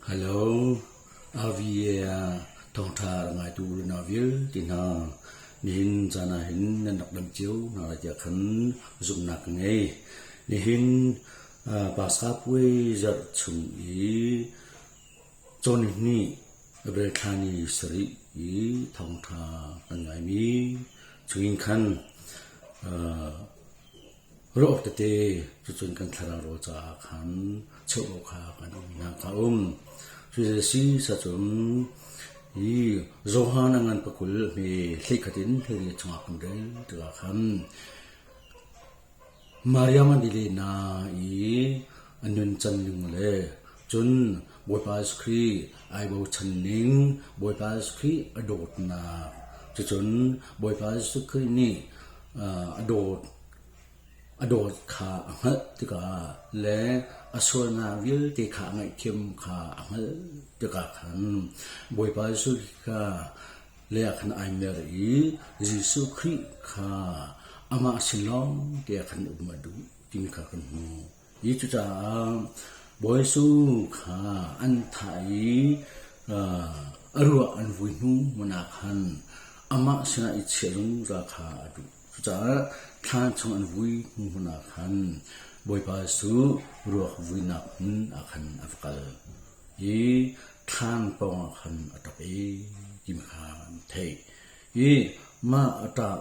Hello, RVA ah thawngṭha a ngaitu unau vialte hna, nihin caan ah hin nan rak dam cio hna lai tiah khan zumhnak ka ngei. Nihin Pascha puai zarh chung i cawnihnih April thla ni sarih i thawngṭha kan ngaimi chungin khan Ruah awk tete cucun kan thlarau rawl caah khan cheuh awk kha kan umnak a um. Cucu si sacun hi Johan a ngan pakul hme hleikhat in hleiriat chungah kan rel tikah khan Maria Magdalena i a nuncan ning le cun Bawipa Jesuh Khrih ai bochan ning, Bawipa Jesuh Khrih a dawtnak, cucun Bawipa Jesuh Khrih nih a dawt a dawt kha a hngalh tikah le a sualnak vialte kha a ngaihthiam kha a hngalh tikah khan Bawipa Jesuh kha le ah khan ai mer i Jesuh Khrih kha amah sin lawng te ah khan um a duh timi kha kan hmuh. Hi cucaah Bawi Jesuh kha an thah i a ruah an vui hnu hmun ah khan amah sinah i chiah zungzal kha a duh. Cucaah thlan chung an vui hnu hmun ah khan Bawipa Jesuh ruak vuinak hmun ah khan a va kal i thlan pawngah khan a ṭap i timi kha an theih. I mah a ṭah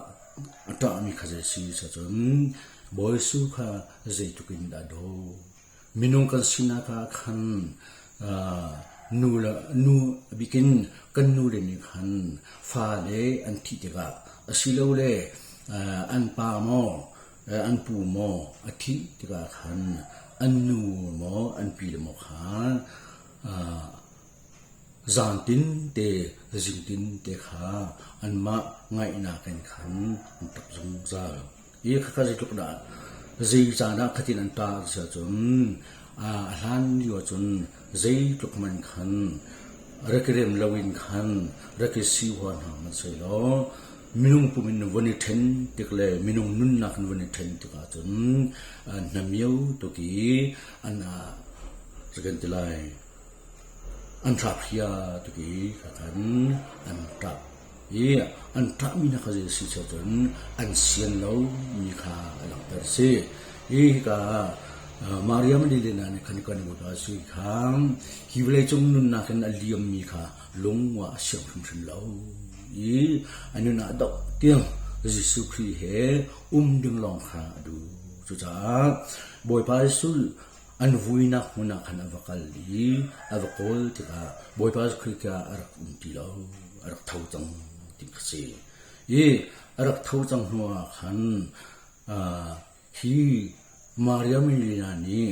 a ṭahmi kha zei si cun Bawi Jesuh kha zeitluk in dah a dawt. Minung kan sinak ah khan nu le nu a bikin kan nule nih khan fale an thih tikah asilole an pa maw an pu maw a thih tikah khan an nu maw an pi le maw kha Zaantin te zingtin te kha anmah ngaihnak in khan an ṭap zungzal. Hi khakha zeitluk dah zei caan ah khatin an ṭah ti ahcun a hlan lio ahcun zeitluk hmanh khan rak i rem loin khan rak i si hua hna hmanhsehlaw minung pum in von i ṭhen tik le minung nunnak in von i ṭhen tik ahcun hnamio tuk i an kan ti lai. An ṭap hia tuk i khan an ṭap i an ṭahmi hna kha zei a si cun an sian lomi kha a langhter a si. Hi hika Maria Magdalena nih khan kan Bawipa Jesuh kha hi vawleicung nunnak in a liammi kha lung ah a siang hrimhrim lo i a nun ah doh tiang Jesuh Khrih he um ding lawng kha a duh. Cucaah Bawipa Jesuh An vuinak hmun ah khan a va kal i a va kawl tikah Bawipa Khrih kha a rak um ti lo, a rak tho cang ti kha si. I a rak tho cang hnuah khan hi Maria Magdalena nih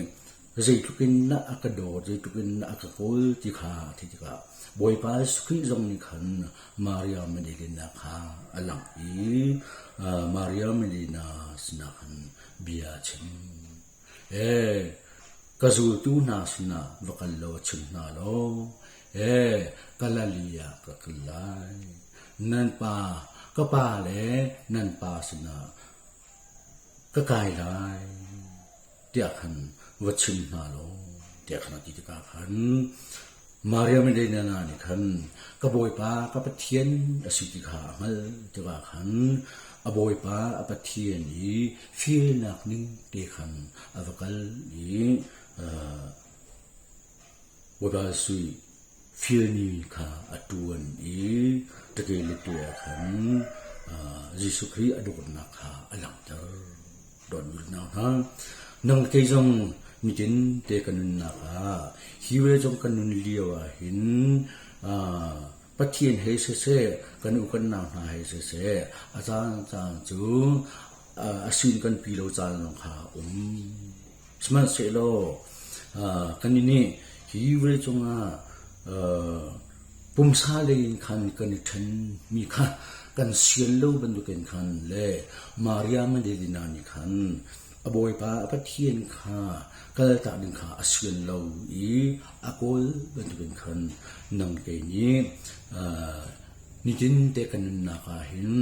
zeitluk in dah a ka dawt, zeitluk in dah a ka kawl ti kha a theih tikah Bawipa Khrih zong nih khan Maria Magdalena kha a langh i Maria Magdalena sinah khan bia a chim. Ee, ka zultu hna sinah va kal law chim hna law, ee, Galilee ah ka kal lai. Nan pa, ka pa le nan pa sinah ka kai lai, tiah khan va chim hna law, tiah khan a ti tikah khan Maria Magdalena nih khan ka Bawipa ka Pathian a si ti kha a hngalh tikah khan a Bawipa a Pathian i fialnak ning te khan a va kal i Bawipa Jesuh fialmi kha a ṭuan i ṭake le ṭe ah khan Jesuh Khrih a dawtnak kha a langhter. Dawtmi unau hna, nang kei zong nitin te ka nunnak ah hi vawleicung kan nun lio ah hin Pathian hei siseh, kan u kan nau hna hei siseh, a caan caan cu a sin kan pi lo caan zong kha a um. Sihmanhsehlaw kan nih hi vawleicung ah Pumsa lei in khan kan i ṭhenmi kha kan sian lo bantukin khan le Maria Magdalena nih khan a Bawipa a Pathian kha kaltak ding kha a sian lo i a kawl bantukin khan nang kei nih nitinte kan nunnak ah hin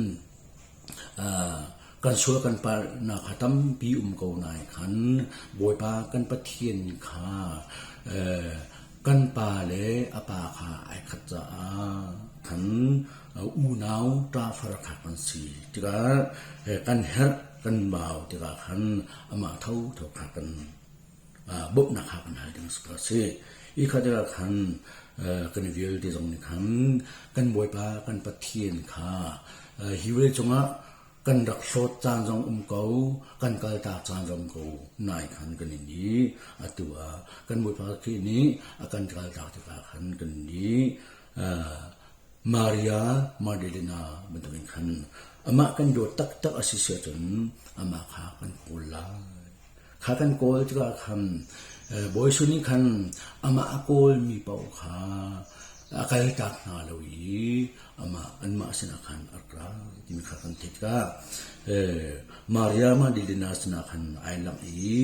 kan sual kan palhnak kha tampi um ko nain khan Bawipa kan Pathian kha. Kan pa le a pa kha ai khat caah khan unau ṭafar kha kan si tikah kan herh kan bau tikah khan amah thotho kha kan bawmhnak kha kan hal ding a si. Hi kha tikah khan kan vialte zong nih khan kan Bawipa kan Pathian kha hi vawlei cungah kan rak hlawt caan zong um ko, kan kaltak caan zong ko nai khan kan in i atu ah kan Bawipa Khrih nih a kan kaltak tikah khan kan i Maria Magdalena bantukin khan amah kan dawt taktak a si si ahcun amah kha kan kawl lai. Kha kan kawl tikah khan Bawi Jesuh nih khan amah a kawlmi paoh kha a kaltak hna lo i amah anmah sinah khan a rak ra timi kha kan theih tikah Maria Magdalena sinah khan ai langh i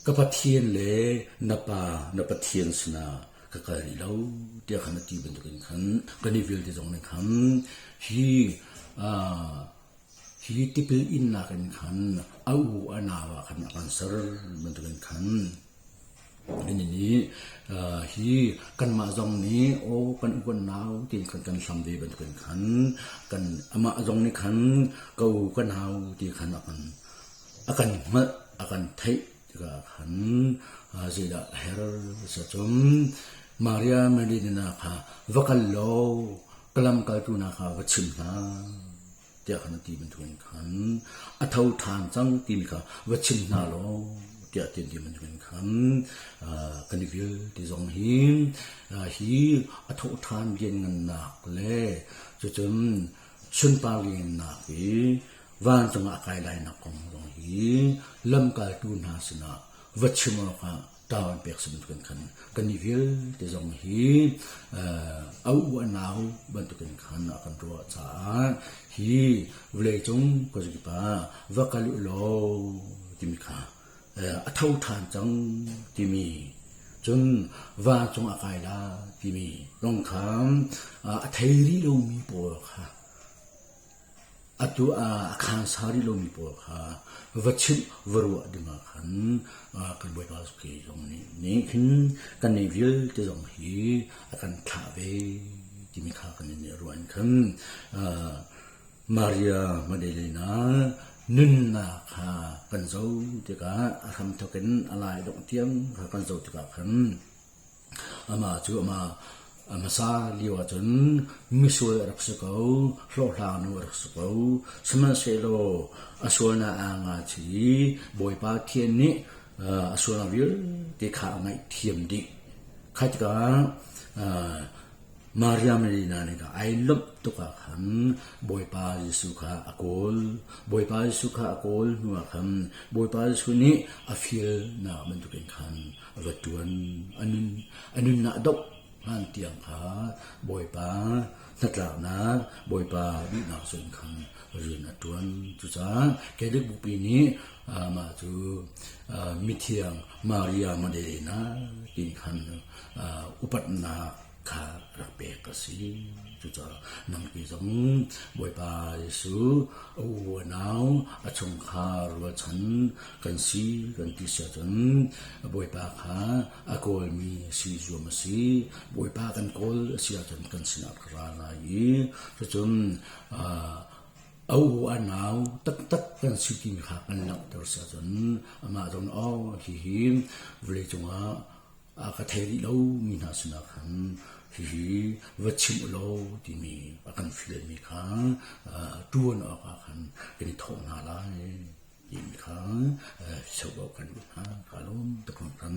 ka Pathian le na Pa na Pathian sinah ka kal rih lo tiah khan a ti bantukin khan kan i vialte zong nih khan hi Hi tipil innak in khan a u a nau ah khan a kan ser bantukin khan ini nih hi kanmah zong nih aw kan u kan nau tiin khan kan hlam ve bantukin khan kan amah zong nih khan ka u ka nau ti khan a kan a kan hngalh a kan theih tikah khan zeidah a her cun Maria Magdalena kha va kal law ka lamkaltu hna kha va chim hna tiah khan a ti bantukin khan a tho ṭhan cang timi kha va chim hna law tiah ti bantukin khan kan i vialte zong hi hi a thawh ṭhan lianngannak le cucun sunpar lianngannak i vancung ah a kai lainak kong zong hi lamkaltu hna sinah va chim awkah ṭawan pek si bantukin khan kan i vialte zong hi a u a nau bantukin khan a kan ruah caah hi vawleicung khuazakip ah va kal u law timi kha a tho ṭhan cang timi cun vancung a kai la timi zong kha a thei rih lomi pawl kha Atu ah a khansa rih lomi pawl kha va chimh va ruah dingah khan kan Bawipa Khrih zong nih hin kan nei vialte zong hi a kan thlah ve timi kha kan in ruah in khan Maria Magdalena nunnak kha kan zoh tikah a hramthawk in a lai dongh tiang kha kan zoh tikah khan Amah cu amah a hmasa lio ahcun misual a rak si ko, hlawhhlangnu a rak si ko. Sihmanhsehlaw a sualnak aa ngaichih i Bawipa Pathian nih a sualnak vialte kha a ngaihthiam dih. Kha tikah Maria Magdalena nih ai lawmh tuk ah khan Bawipa Jesuh kha a kawl. Bawipa Jesuh kha a kawl hnuah khan Bawipa Jesuh nih a fialnak bantukin khan a va ṭuan. A nun a nunnak doh hlan tiang kha Bawipa hnatlaknak, Bawipa duhnak cun khan rian a ṭuan. Cucaah Catholic Bupi nih mah cu mithiang Maria Magdalena ti khan upatnak kha rak pek a si. Cucaah nangpi zong Bawipa Jesuh a u a nau a chungkhar rualchan kan si kan ti si ahcun Bawipa kha a kawlmi si zuam a si. Bawipa kan kawl a si ahcun kan sinah a ra lai i cucun a u a nau taktak kan si timi kha kan langhter si ahcun amah zong aw hihi vawleicung ah a ka thei rih lomi hna sinah khan hihi va chim u law timi a kan fialmi kha ṭuan awkah khan kan i thawh hna lai timi kha cheubauh kan duh hna. Kaa lawm tuk hringhran.